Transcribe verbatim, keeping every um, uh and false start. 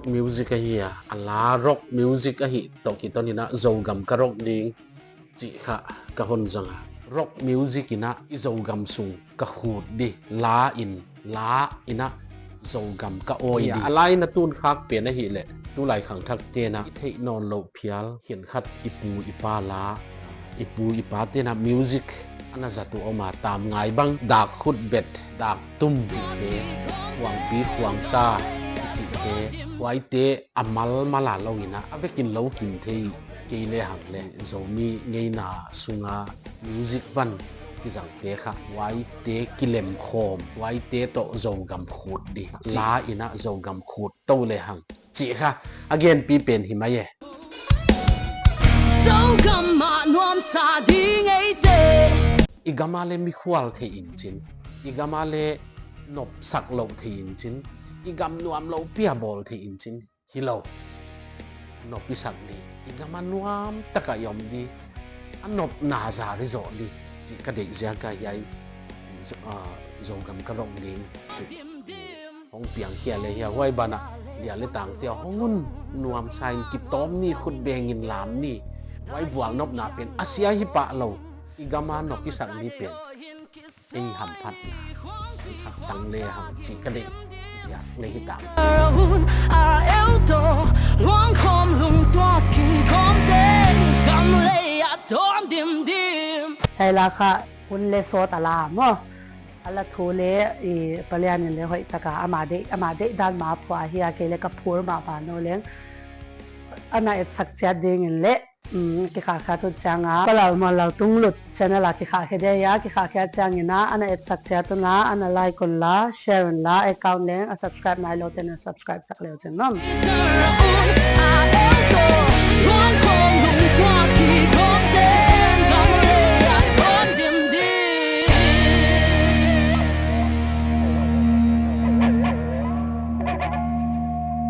Music ahi a, a la rock music ahih toh kiton in a Zogam ka rock ding chih kha ka hon zang a. Rock music in a i Zogam sung ka khut di, la in, la in a Zogam ka awi di. A la in a tun khak pen ahih leh, tulai khangthakte'n a i theih nawnlouh phial, khenkhat i pu i pa la, i pu i pate'n a music ana zat uh om a, tam ngai bang, dak khut bet, dak tum chihte, khuangpi khuangta chihte, huaite a malmal a lou in a, a vekin lou kim thei kei lehang leh, Zomi ngeina sung a music van kizangte kha, huaite kilemkhawm, huaite toh Zogam khut di, la in a Zogam khut tou lehang chih kha a genpi pen hi mai e. Zogam ah nuamsa ding eite. I gam a leh mikhual thei in chin, i gam a leh nopsak lou thei in chin, i gam nuamlou pi a bawl thei in chin, hilou. Nop i sak di, i gam a nuam tak a i om di, a nopna zari zoh di chih ka deih ziak a hiai Zo-, ah, Zogam ka rock ding chih hong piang khia leh hia, huai ban ah lia leh tangte a hong un nuamsa in kitawm ni, khut beng in lam ni. Huai vualnopna pen a sia hi pah lou, i gam a nop i sak ni pen ei hamphatna, ei khak tang lehang chih ka deih ziak leh hi ta. A eu toh luang khawm lungtuak kikhawmte, gam lei a dawn dimdim. Hiai la kha hun leh sawt a la maw. A la thu leh i Pa Lian in leh hoihtak a ama deih, ama deihdan mah a phuah hi a, kei leh ka phur mah ban uh leng. Ana etsak chiat ding in leh, um, kikhakhiat uh chiang a, Pa Lalmuanlal Tunglut channel a kikhakhe dia, kikhakhiat chiang in a, ana etsak chiat un la, ana like un la, share un la, account leng a subscribe nailoute'n a subscribe sak leu chin maw.